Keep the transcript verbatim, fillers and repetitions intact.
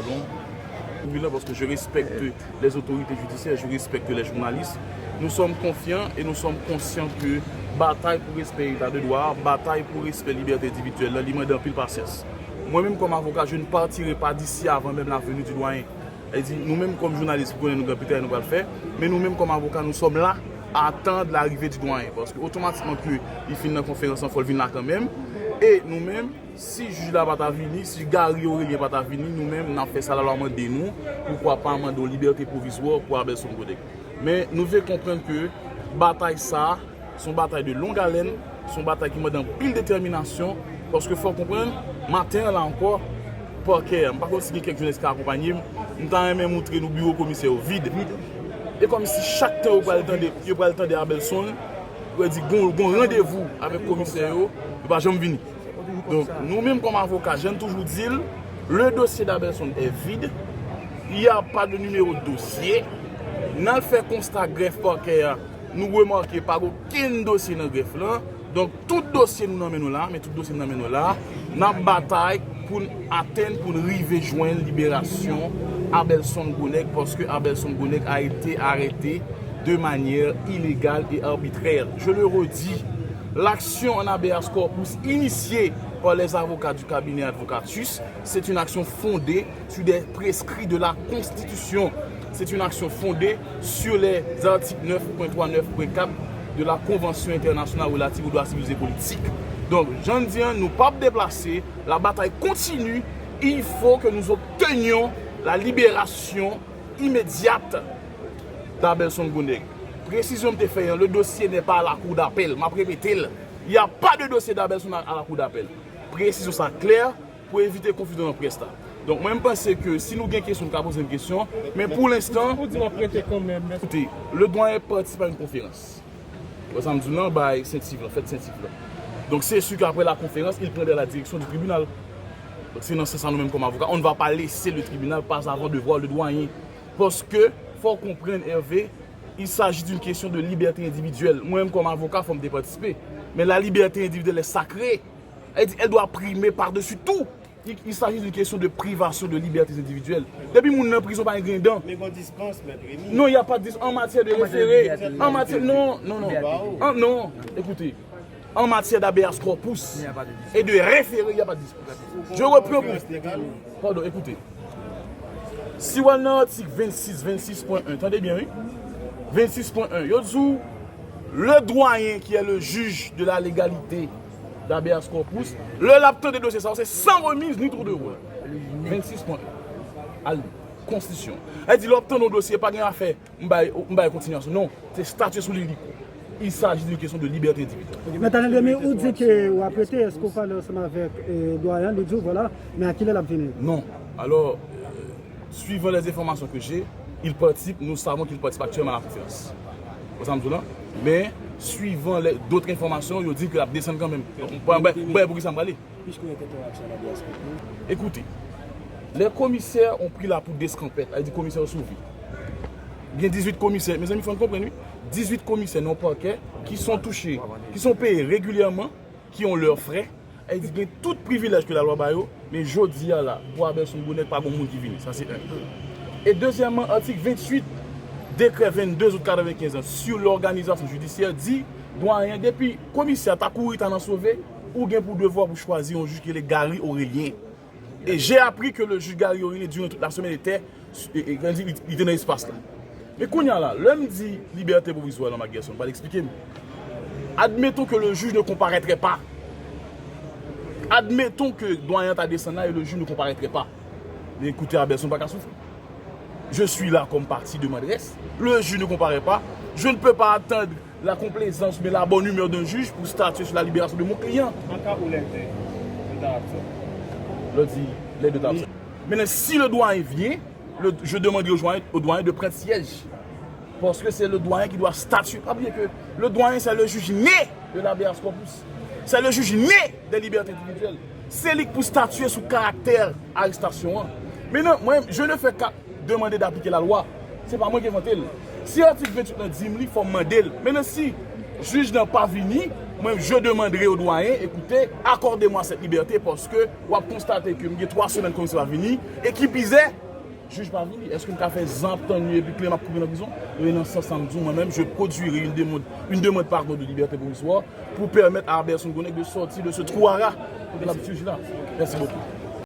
Long, ou vin la paske je respecte les autorités judiciaires, je respecte les journalistes. Nous sommes confiants et nous sommes conscients que batay pou respè eta de dwa, batay pou respè libète endividyèl la, li mande anpil pasyans. Mwen menm kòm avoka, je ne partirai pas d'ici avant même la venue du doyen. Sa vle di, nou menm kòm jounalis, nou konnen nou gen pita nou pral fè, men nou menm kòm avoka, nous sommes là à attendre l'arrivée du doyen, paske otomatikman ke li fin nan konferans lan, fò l vin la kanmenm, e nou menm, si jij la pa ta vini, si Gary Aurelien pa ta vini, nou menm, n ap fè sa lalwa mande nou, poukwa pa mande yon libète pwovizwa pou Abelson Godec. Men nou dwe konprann ke batay sa a, se yon batay de long haleine, se yon batay ki mande anpil detèminasyon, paske fò w konprann, maten an la ankò, pakè a, m pa konn si gen kèk jounalis ki ka akonpanye m, m ta renmen montre nou biwo komisè yo vid. E kòmsi chak tan yo pral tande, yo pral tande Abelson, yo di gon, gon randevou avèk komisè yo, yo pa janm vini. Donk, nou menm kòm avoka, jan n toujou di l, le dossier d'Abelson est vide, il n'y a pas de numéro de dossier. N al fè konsta grèf pakè a, nou remake pa gen okenn dosye nan grèf lan. Donk, tout dosye nou nan men nou la, men tout dosye nou nan men nou la, n ap batay pou n atenn, pou n rive jwenn liberasyon Abelson Gonèg, paske Abelson Gonèg a été arrêté de manière illégale et arbitraire. Je le redis, l'action en habeas corpus initiée par les avocats du cabinet Advocatus, c'est une action fondée sur des prescrits de la Constitution. C'est une action fondée sur les articles neuf point trois, neuf point quatre de la Convention internationale relative aux droits civils et politiques. Donc, jan m di an, nou p ap deplase, la bataille continue, il faut que nous obtenions la libération immédiate d'Abelson Gonèg. Presizyon m te fè an, le dossier n'est pas à la cour d'appel. M ap repete l, il n'y a pas de dossier d'Abelson à, à la cour d'appel. Presizyon sa klè, pou evite konfizyon nan près la. Donk, mwen, m panse ke si nou gen kesyon, nou ka poze m kesyon, men pou lenstan, ou di w ap rete kanmenm, men koute, le doyen patisipe a yon konferans. Wè sa m di w lan, bay Sentiv lan, fèt Sentiv lan. Donk, c'est sûr qu'après la conférence, il prendra la direction du tribunal. Donk, se nan sans sa nou menm kòm avoka, on ne va pas laisser le tribunal pas avant de voir le doyen. Paske, fò w konprann, Hervé, il s'agit d'une question de liberté individuelle. Mwen menm kòm avoka, fò m te patisipe. Men la liberté individuelle est sacrée. Elle dit, elle doit primer par-dessus tout. Il, il s'agit d'une question de privation de libertés individuelles. Depi moun nan prizon, pa gen griyen dan. Men gon dispans, mèt Remy. Non, il y a pas de dis-, en matière de référé, en matière, non, non, non. En, non, écoutez, en matière d'habeas corpus et de référé, il y a pas de dispans. Je reprends pour, pardon, écoutez. Si w al nan atik vennsis, vennsis pwen en, tande byen, wi. Vennsis pwen en, yo di w, le doyen qui est le juge de la légalité d'habeas corpus, lè l ap tande dosye sa, se sans remise ni tour de rôle. Vennsis pwen en. Al li. Konstitisyon. Sa vle di, lè w ap tande yon dosye, pa gen afè, m bay, m bay kontinyasyon. Non, se statye sou li, li kou. Il s'agit d'une question de liberté individuelle. Mèt Daniel Remy, ou di ke w ap rete, èske w pale ansanm avèk, eh, doyen, li di w, vwala, men a kilè l ap vini? Non. Alors, euh, suivant les informations que j'ai, il participe, nous savons qu'il participe actuellement à la conférence. Ou sa m di w lan? Men, suivant les, d'autres informations, yo di ke l ap desann kanmenm. Donk, m pa, m pa, m pa pou ki sa m prale. Écoutez, les commissaires ont pris la poudre d'escampette, sa vle di komisè yo sou vit. Gen dizuit komisè, mezanmi, fò n konprann, wi. Dizuit komisè nan pakè qui sont touchés, qui sont payés régulièrement, qui ont leurs frais, sa vle di gen tout privilèj ke lalwa ba yo, men jodi a la, pou Abelson Gonèg, pa gen moun ki vini. Sa se en. E dezyèmman, atik venntuit, dekrè vennde out katrevenkenz an sur l'organisation judiciaire di, doyen, depi komisè a ta kouri ta nan sove, ou gen pou devwa pou chwazi yon jij ki rele Gary Aurelien. Et j'ai appris que le juge Gary Aurelien, durant toute la semaine, était, e, e, li, li te nan espas la. Men kounye a la, lè m di liberté provisoire la, m ak Gerson, m pral eksplike m. Admettons que le juge ne comparaîtrait pas. Admettons que doyen ta desann la et le juge ne comparaîtrait pas. Men koute, Abelson pa ka soufri. Je suis là comme partie demanderesse. Le juge ne comparaît pas. Je ne peux pas attendre la complaisance, mais la bonne humeur d'un juge pour statuer sur la libération de mon client. An ka ou lè de, de ta absent. Lè di, lè de ta absent. Maintenant, si le doyen vient, le, je demanderai au doyen, au doyen de prendre siège. Parce que c'est le doyen qui doit statuer. Pas oublier que le doyen, c'est le juge né de l'habeas corpus. C'est le juge né des libertés individuelles. Se li ki pou statye sou karaktè arestasyon an. Maintenant, moi, je ne fais qu'à demander d'appliquer la loi. Se pa mwen ki envante l. Si atik venntuit lan di m li, fò m mande l. Maintenant, si jij nan pa vini, Mwen, je demanderai au doyen, écoutez, accordez-moi cette liberté, paske w ap konstate ke m gen twa semèn komisè pa vini, e ki pizè, jij pa vini. Èske m ka fè zan ap tann li epi kle m ap kouri nan prizon? E nan sans sa m di w, mwen menm, je produirai une demande, une demande, pardon, de liberté provisoire pour permettre à Herberson Gonec de sortir de ce trou à rats kote l ap viv la. Merci beaucoup.